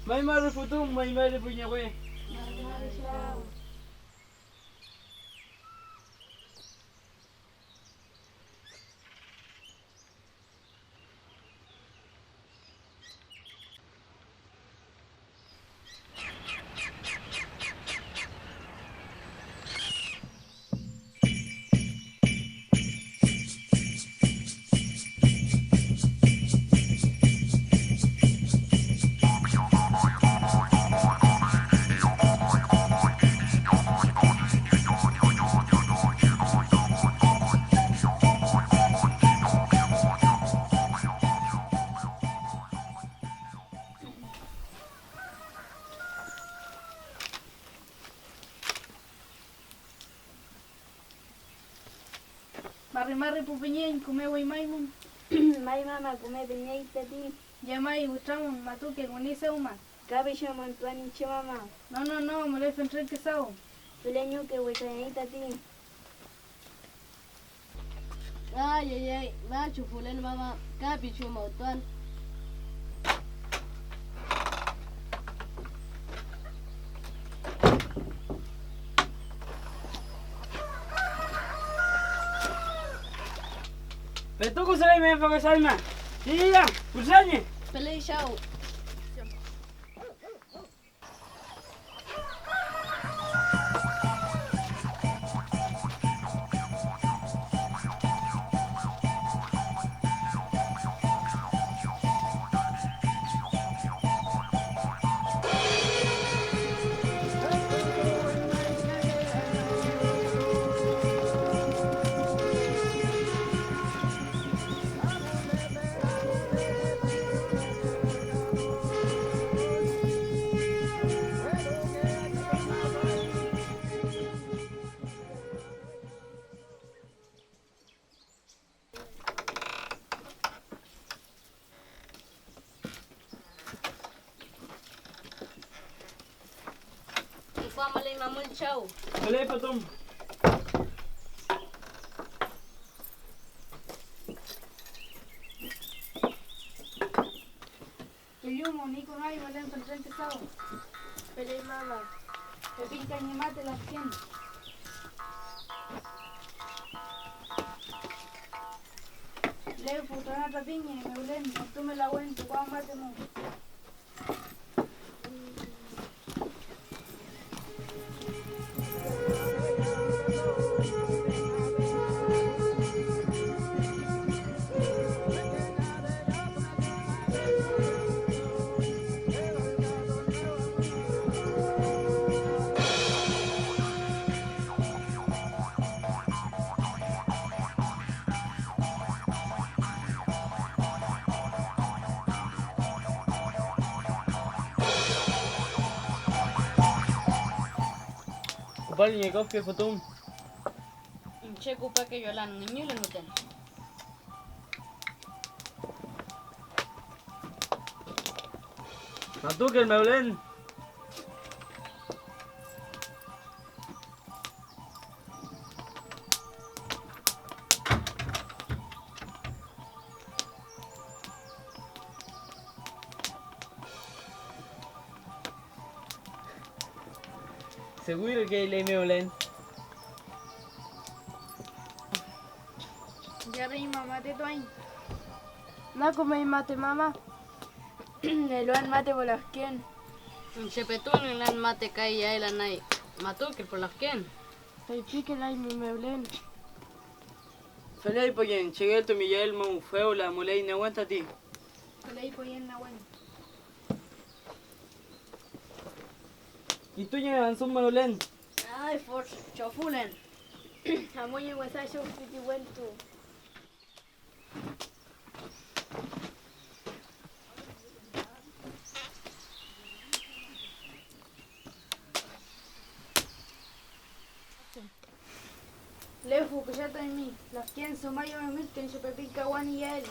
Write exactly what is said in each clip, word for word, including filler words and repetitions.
May mari putum, may mari pu ñewe. Mari mari pu püñeñ, küme weymaymün. May mama, küme püñeñ tati. Llemay, witramün, matuken, weni dewma. Ka pichi montuan iñche mama. No, no, no, müley fentren küdaw. Feleñuke, witrañay tati. Ay, ay, ay, machu fulen mama, ka pichi montuan. Petu kusaleymi, fakesalma. Ya, ya, ya, kusaleymi. Feley, chau. Tüfa müley mamüll, chaw. Müley patum. Kellu, moni künay, malen fentren küdaw. Feley mama. Pepil kañi mate lafken. Lew pu trana trapiñe, mewlen, entumelawen, tukuaw mate mu. Küpal ñi kofke fotüm. Iñche küpake yolan ngüñülen müten. Matukel mewlen. Seguro que ley mewlen. Yari mama te tuañ. Nakumey mate mama. Eluan mate pu lafken. Iñche petu nülan mate kay yael anay matukil pu lafken. Feypikelay mi mewlen. Feley poyen, chekeltu mi yael mew fewla müley newen tati. Feley poyen newen. Kitu ñi ansum mewlen. Ay, for chofulen. Amuñi wesa chof ti wentu. Lefu, küchatuaymi, lafken, sumayu, emülken, chepe pillkawan iyael.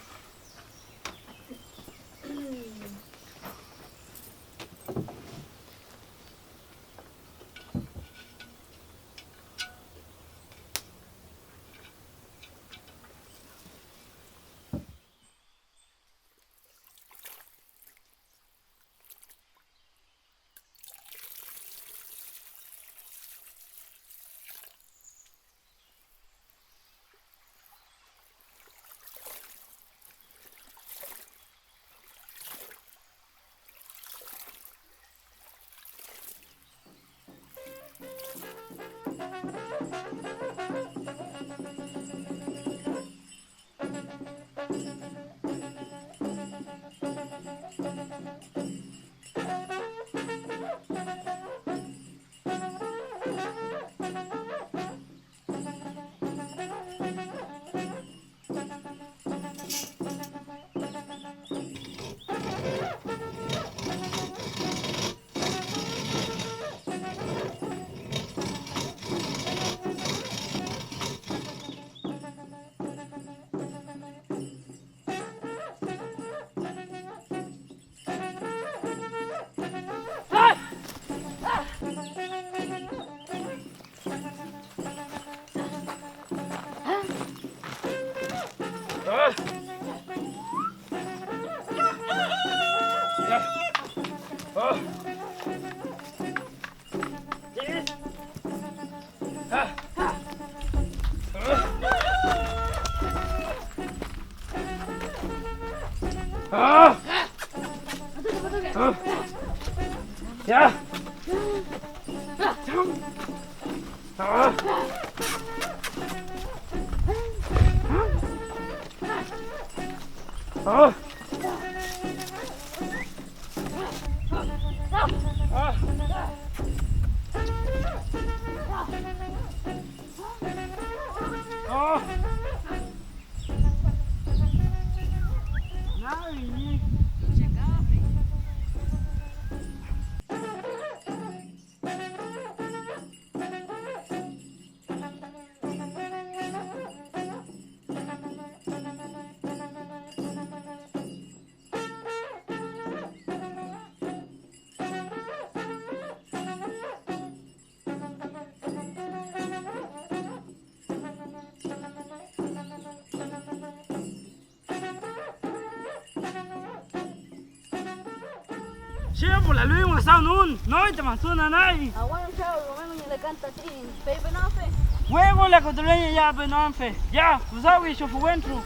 Che pu la lüy wesa nun, noy ta masu nanay. Awan chaw, rume ñi lekan tati, fey penafe. Wewe la kutule ñi ya penafe. Ya, kusawi chofu wentru.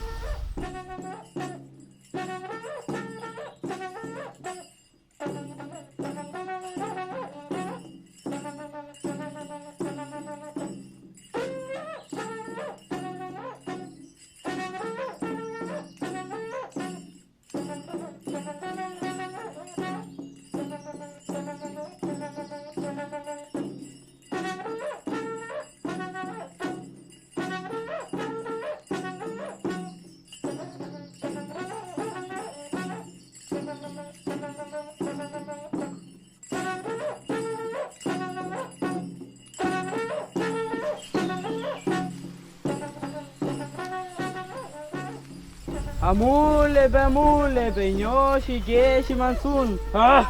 Amulepe, amulepe, ñoxi kechi mansun. ¡Ah!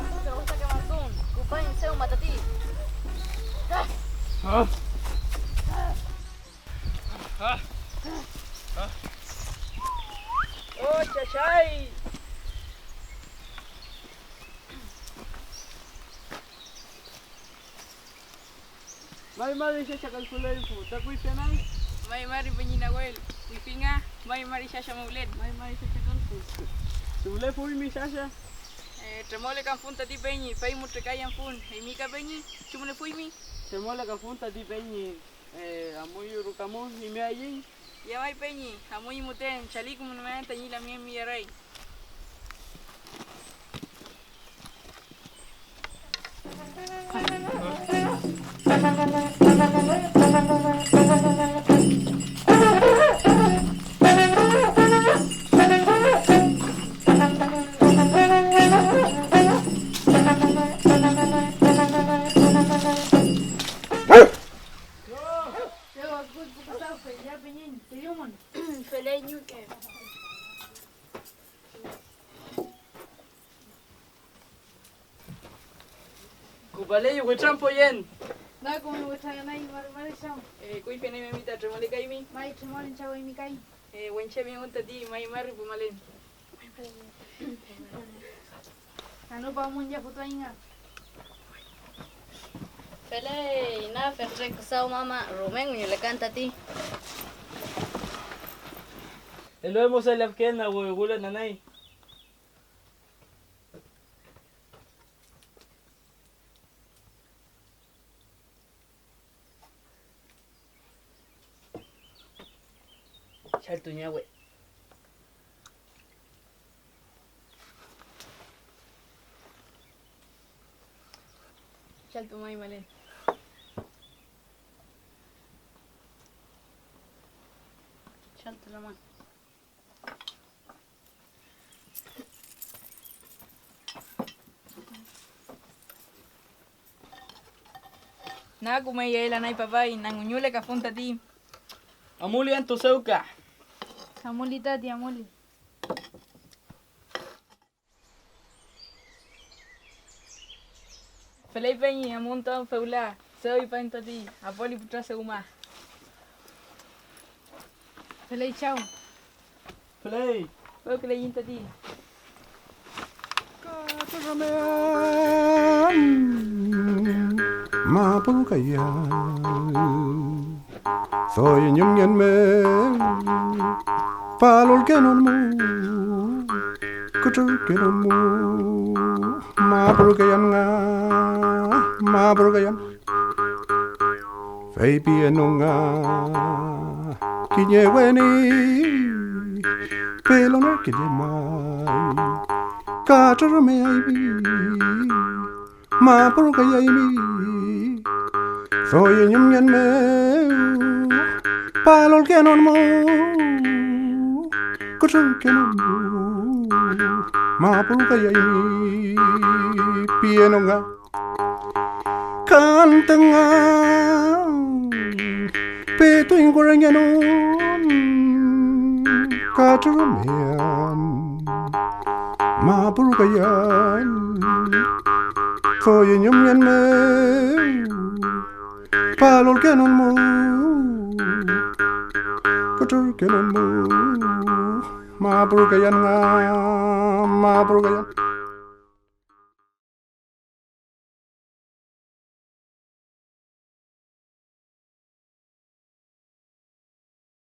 ¡Oh, chachay! May mari chacha kalkulayfu, ta kuyfi anay. May mari peñi Nawel, kuyfi nga. May mari chacha Mawlen. May mari chacha kalku. Tuwlefuymi chacha. Eh, tremolekafun tati peñi, fey mu trekayafun. Eymi ka peñi, chumlefuymi. Tremolekafun tati peñi, eh, amuy ruka mu, imeayiñ. Yamay peñi, amuy müten, chalikümün mew tañi lamngen mi yaray. Feley ñuke. Küpaley witran poyen. Na kumi witrangenay mari mari chaw. Eh, kuyfi anay mami ta tremolekaymi. May tremol chaw eymi kay. Eh, wenche mi engün tati may mari pumalen. Nanopamun ya putuaynga. Feley na fentren küsaw mama, rume nguñulekan tati. Eluwemu say lafken na wewkülen nanay. Chaltu ñawe. Chaltu may malen. Chaltu laman. Akumey, elanay papay, nanguñule kafun tati. Amuli entonces, Uka. Amuli tati, amuli. Feley peñi, amun ta fewla, dew ipañ tati, apoli pütra dewma. Feley, chaw. Feley. Wewküleyiñ tati. Mapurkayal. Doy ñi ñumngen mew, palolkenon mu, kütrürkenon mu, mapurkeyan nga, mapurkeyan. Feypienon nga kiñe weni, pelonürke llemay, katrürmeaymi. Mapurkayaymi, doy ñi ñumngen mew, palolkenon mu, kütrürkenon mu, mapurkayaymi, pienon nga, kantün nga, petu ñi kurengenon, katrürmean. Mapurkayan, doy ñi ñumngen mew, palolkenon mu, kütrürkenon mu, mapurkayan nga, mapurkayan.